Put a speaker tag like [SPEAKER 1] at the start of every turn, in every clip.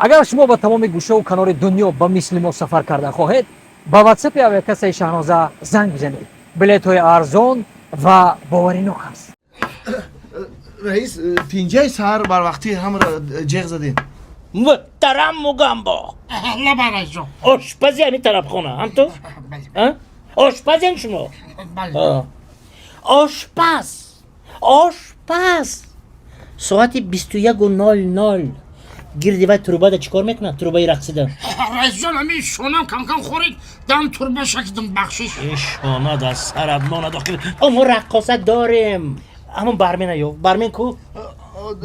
[SPEAKER 1] Агар шумо ба тамоми гӯшаву канори дунё ба мисли мо сафар карда хоҳед, ба ватсапи авиакассаи Шаҳноза занг бизанед. Билетҳои арзон ва боваринок аст.
[SPEAKER 2] Раис, тинҷаи саҳар барвақтӣ ҳамаро ҷеғ задем.
[SPEAKER 3] Муҳтарам Мугамбо.
[SPEAKER 4] Лаба, раисҷон.
[SPEAKER 3] Ошпази ҳамин тарабхона ҳам ту? Ошпазен шумо? Ошпаз, ошпаз соати 21:00 гирди вай трубада чӣ кор мекунад, трубаи рақсида?
[SPEAKER 4] Раисҷон, ҳамин шонам камкам хӯрид, дам турба шакидам, бахшиш.
[SPEAKER 3] Шона дар сарат монад охир. Мо раққоса дорем, ҳамон бармена ё бармен ку,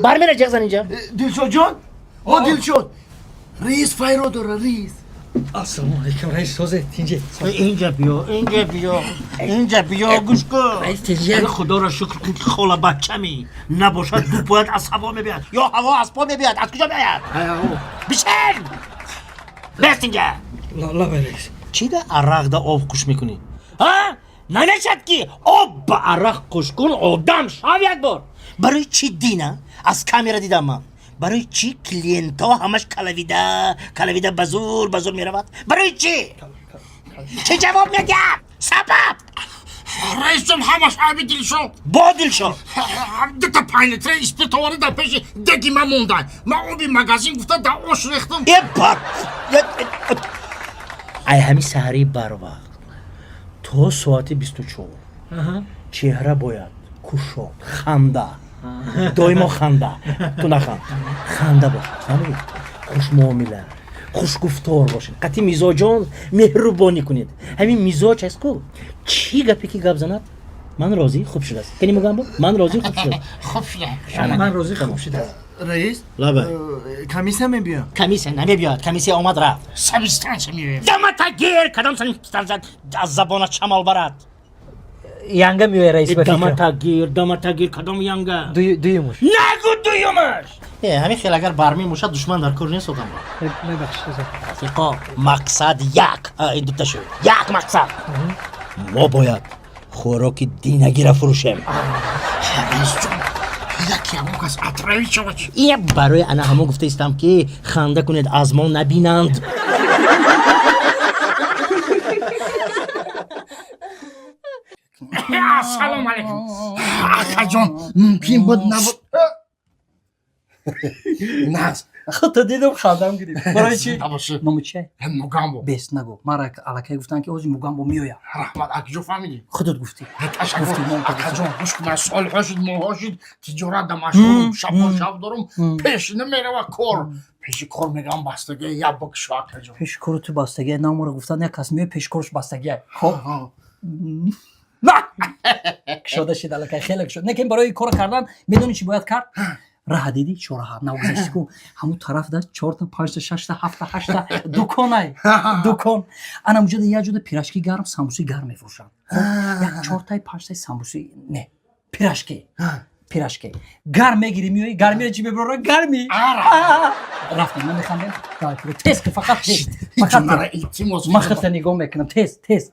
[SPEAKER 3] бармена ҷеғ зан инҷа.
[SPEAKER 2] Дилшодҷон, о Дилшод, раис файро дора, раис.
[SPEAKER 1] Ассалому алайкум, раис, созе, тинҷе?
[SPEAKER 3] Инҷа биё, инҷа биё, инҷа биё, гӯш кун.
[SPEAKER 1] Раис, тинҷе?
[SPEAKER 3] Худоро шукр кун, ки хола бачами набошад, ду пояд аз ҳаво мебиёд ё ҳаво аз по мебиёд, аз куҷо меояд? Бишин, бест инҷа.
[SPEAKER 1] Лаба, раис.
[SPEAKER 3] Чӣ да арақ да об қуш мекунӣ? Ҳа, намешад ки об ба арақ қуш кун, одам шав як бор. Барои чӣ дина аз камера дидам ман, барои чӣ клиентҳо ҳамаш калавида калавида ба зур ба зур меравад? Барои чӣ? Чӣ ҷавоб медиҳад сабаб?
[SPEAKER 4] Раисҷон, ҳамаш айби Дилшод.
[SPEAKER 3] Бо Дилшод.
[SPEAKER 4] Дута 5 литра спирт оварда, дар пеши деги ман мондай, ман оби магазин гуфта дар ош рехтам.
[SPEAKER 3] Е бар, ай ҳамин саҳарии барвақт то соати 24 чеҳра бояд кушод, ханда, доимо ханда. Ту наханд, ханда бошад, фаҳмидӣ? Хушмуомила, хушгуфтор бошед, қатъи мизоҷон меҳрубонӣ кунед. Ҳамин мизоҷ аст ку, чӣ гапе ки гап занад, ман розӣ, хуб шудааст. Кани, Мугамбо, ман розӣ, хуб шудааст.
[SPEAKER 4] Хуб шуда.
[SPEAKER 1] Ман розӣ, хуб шудааст.
[SPEAKER 2] Раис.
[SPEAKER 3] Лаба.
[SPEAKER 2] Комиссия мебиёд.
[SPEAKER 3] Комиссия намебиёд, комиссия омад, рафт.
[SPEAKER 4] Санстанция меояд.
[SPEAKER 3] Дамата гир, кадом санстанция аз забонат шамол барад?
[SPEAKER 1] Янга меояд, раис, ба фикрам.
[SPEAKER 3] Дамата гир, дамата гир, кадом янга?
[SPEAKER 1] Дуюмуш.
[SPEAKER 3] Нагу дуюмаш. Ҳамин хел агар бармемошад, душман дар кор нест, одам.
[SPEAKER 1] Мебахшед.
[SPEAKER 3] Рафиқо, мақсад як, ин дута шуд, як мақсад: мо бояд хӯроки динагира фурӯшем.
[SPEAKER 4] Раисҷон, яке ягон кас отравить шавад чӣ?
[SPEAKER 3] Ия, барои ана ҳамон гуфта истам, ки ханда кунед, аз мо набинанд.
[SPEAKER 4] Ассалому алайкум, акаҷон, мумкин буд набуд наз.
[SPEAKER 1] Худто дидам, хандам гирифт. Барои чӣ?
[SPEAKER 4] Набоши.
[SPEAKER 5] Номи чия?
[SPEAKER 4] Мугамбо.
[SPEAKER 5] Бес нагу, мара аллакай гуфтанд, ки ҳозир Мугамбо меояд.
[SPEAKER 4] Раҳмат, акаҷон, фаҳмидӣ?
[SPEAKER 5] Худат гуфтӣ.
[SPEAKER 4] Ташаккур.
[SPEAKER 5] Гуфтӣ, ном.
[SPEAKER 4] Акаҷон, гӯш кун, ман солҳо шуд, моҳҳо шуд, тиҷорат да машғулам, шабҳо шаб дорум, пеш намерава кор, пеши кор мегам бастагӣ, як бикшо, акаҷон.
[SPEAKER 5] Пеши кору ту бастагия намора гуфтанд, як кас меояд, пеши корш бастагия. Хоб кушода шид, аллакай хеле кушод. Лекин барои кора кардан медонӣ чӣ бояд кард? Раҳа дидӣ, чораҳа навгузашти ку, ҳамун тараф да чорта, панҷта, шашта, ҳафта, ҳашта дуконай, дукон. Ана муҷода як ҷода пирожки гарм, самбуси гарм мефурӯшанд. Хоб, як чортай, панҷтай самбуси не, пирожки, пирожки гарм мегирӣ, меоӣ, гармиро чӣ мебарора, гарми рафтем, намехандем. Давай, тез ки, фақат тез, фақат
[SPEAKER 4] Мара
[SPEAKER 5] тез.
[SPEAKER 4] Илтимос.
[SPEAKER 5] Ман худта нигоҳ мекунам, тез, тез.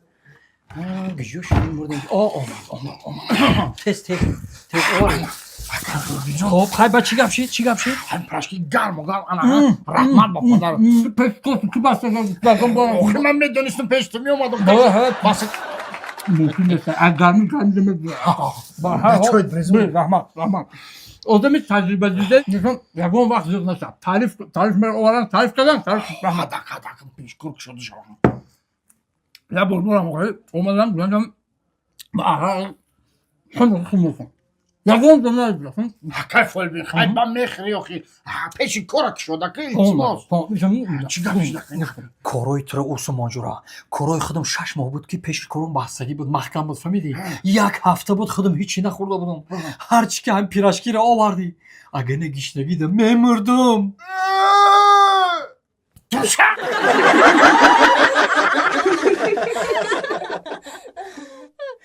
[SPEAKER 5] Гиҷо шуд, мурдем. О, омад, омад, омад, тез, тез, тез овар. Хоб, хай, ба чӣ гап шид, чӣ гап шид?
[SPEAKER 4] Ҳам пирожки гарму гарм, ана, раҳмат ба падар. Охир ман медонистам, пеш ту меомадам. Бас.
[SPEAKER 6] Мумкин нест, аз гарми гарми. Раҳмат, раҳмат. Одами таҷрибадида инсон ягон вақт зиқ нашавад. Таъриф, таъриф овардан, таъриф кардан, таъриф, раҳмат.
[SPEAKER 4] Ҳадак, ҳадак, пеш кор кушода шавам.
[SPEAKER 6] Як бор бурам, омадам, гуфтам ба аҳа хун, ягон ҷо.
[SPEAKER 4] Кай фолбин, хай ба мехӯри охи, пеши кора кушода ки, илтимос. Чӣ гап шуда?
[SPEAKER 5] Корои туро усумонҷура, корои худам 6 моҳ буд, ки пеши кором бастагӣ буд, маҳкам буд, фаҳмидӣ? Як ҳафта буд, худам ҳичи нахӯрда будам. Ҳарчи ки ҳам пирожкиро овардӣ, агар не, гишнагида мемурдум.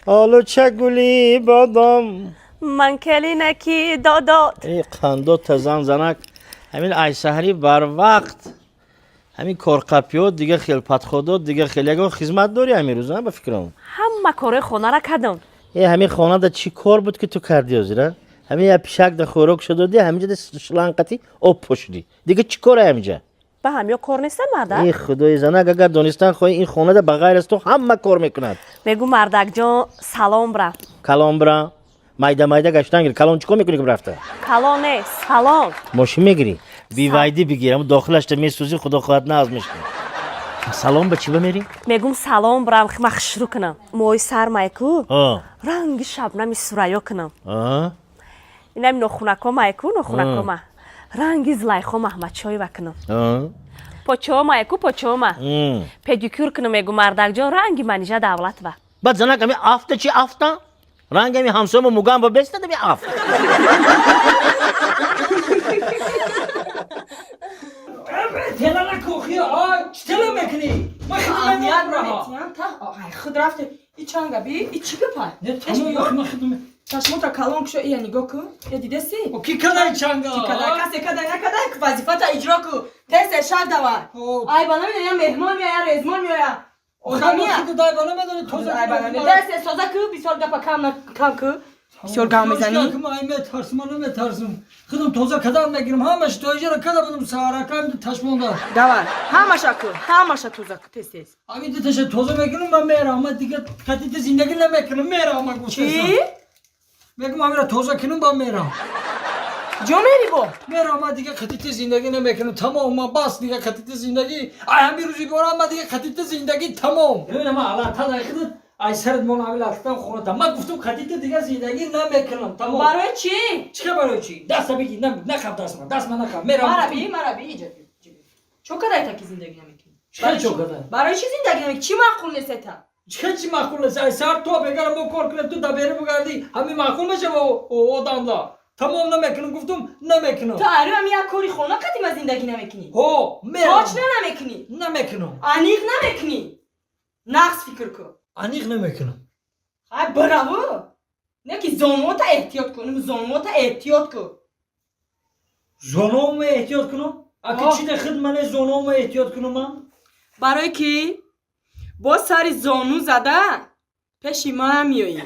[SPEAKER 3] Олуча гули бодом.
[SPEAKER 7] Ман келинаки додот.
[SPEAKER 3] Э, қандо тазан занак, ҳамин айсаҳарӣ барвақт ҳамин корқапиёт, дига хел подходот, дига хел ягон хизмат дорӣ ҳамин рӯз, ба фикрам?
[SPEAKER 7] Ҳама корои хонара кардам.
[SPEAKER 3] Э, ҳамин хонада чӣ кор буд, ки ту кардӣ ҳозира? Ҳамин як пишак да хӯрок шудодӣ, ҳаминҷа да шланқати об пошидӣ, дига чӣ кора ҳаминҷа?
[SPEAKER 7] Ба ҳамё кор нестан, мардак?
[SPEAKER 3] Ин худои занак, агар донистан хоҳӣ, ин хонада ба ғайр аз ту ҳама кор мекунад.
[SPEAKER 7] Мегӯ, мардакҷон, салом бра.
[SPEAKER 3] Калон бира, майда майда гаштан гир. Калон чӣ кор мекунӣ ки рафта?
[SPEAKER 7] Калон не, салом.
[SPEAKER 3] Мошин мегирӣ, бивайди бигир, ам дохилашта месӯзӣ, худо хоҳад, на аз мешкан. Салом ба чӣ ба мерӣ?
[SPEAKER 7] Мегум, салом брам, ма хушрӯ кунам, мои сар майку ранги шабнами сурайё кунам, инами нохунакома айку, нохунакома ранги Зулайхо Маҳмадшоева кунам, почома айку, почома педикюр кунам. Мегу, мардакҷон, ранги Манижа Давлатова.
[SPEAKER 3] Баъд, занак, ами афта чи афта? Ранги ами ҳамсоямо мугам ба бестад ами афт.
[SPEAKER 1] Тела накохи, а чӣ тела мекунӣ? Ман хидмат намекунам.
[SPEAKER 8] Худ рафте и чанга би и чӣ гапай?
[SPEAKER 1] Не, тамом, ман хидмат.
[SPEAKER 8] Чашмота калон кушо, ия нигоҳ кун, я дидаси?
[SPEAKER 1] Ки кадай чанга?
[SPEAKER 8] Ки кадай? Касе кадай накадай, вазифата иҷро ку, тез тез шав, давай. Ай ба намедонам, я меҳмон меоя, я резмон меоя. Тез тез тоза ку, бисёр гапа кам кам ку, бисёр гап мезанӣ.
[SPEAKER 1] Ай метарсам, ман наметарсам. Худам тоза кадан мегирам, ҳамаш тоиҷара када будам, саҳаракам ташмонда.
[SPEAKER 8] Давай, ҳамаша ку, ҳамаша тоза ку, тез тез.
[SPEAKER 1] Ами диташа тоза мекунам, ман мерам, ман дига қатити зиндагӣ намекунам, мерам, ман гуфтам.
[SPEAKER 8] Чӣ?
[SPEAKER 1] Мегум, амира тоза кунам, ба мерам.
[SPEAKER 8] Ҷо мери бо?
[SPEAKER 1] Мерам, ман дига қатити зиндагӣ намекунам, тамом, ман бас, дига қатити зиндагӣ, ай ҳамин рӯзи борам, ман дига қатити зиндагӣ тамом. Бибинам, ман аллата дай худат, ай сарат мон ами латтам хонатам. Ман гуфтам, қатити дига зиндагӣ намекунам, тамом.
[SPEAKER 8] Барои чӣ?
[SPEAKER 1] Чӣ барои чӣ? Даста бигир, нахаб дастма, дастма нахаб, мерам.
[SPEAKER 8] Мара би, мара би, иҷа би. Чо кадай таки зиндагӣ намекунӣ?
[SPEAKER 1] Чӣ чо кадай?
[SPEAKER 8] Барои чӣ зиндагӣ намекунӣ? Чӣ маъқул нест та?
[SPEAKER 1] Чӣ чӣ маъқул нест? Ай сар то бегара мо кор кунем, ту да бери бугардӣ, ҳамин маъқул мешава одамда. Тамом, намекунам, гуфтум, намекунам.
[SPEAKER 8] Ту ари ами як кори хона қадима зиндагӣ намекунӣ?
[SPEAKER 1] Ҳо, мерам.
[SPEAKER 8] Точно намекунӣ?
[SPEAKER 1] Намекунам.
[SPEAKER 8] Аниқ намекунӣ? Нақс фикр кун.
[SPEAKER 1] Аниқ намекунам.
[SPEAKER 8] Ай браву! Не ки зонуота эҳтиёт кун, зонуота эҳтиёт кун.
[SPEAKER 1] Зонуома эҳтиёт кунам? Аки чӣ да худ мане зонуома эҳтиёт кунам ман?
[SPEAKER 8] Барое ки бо сари зону зада пеши ман меоӣ.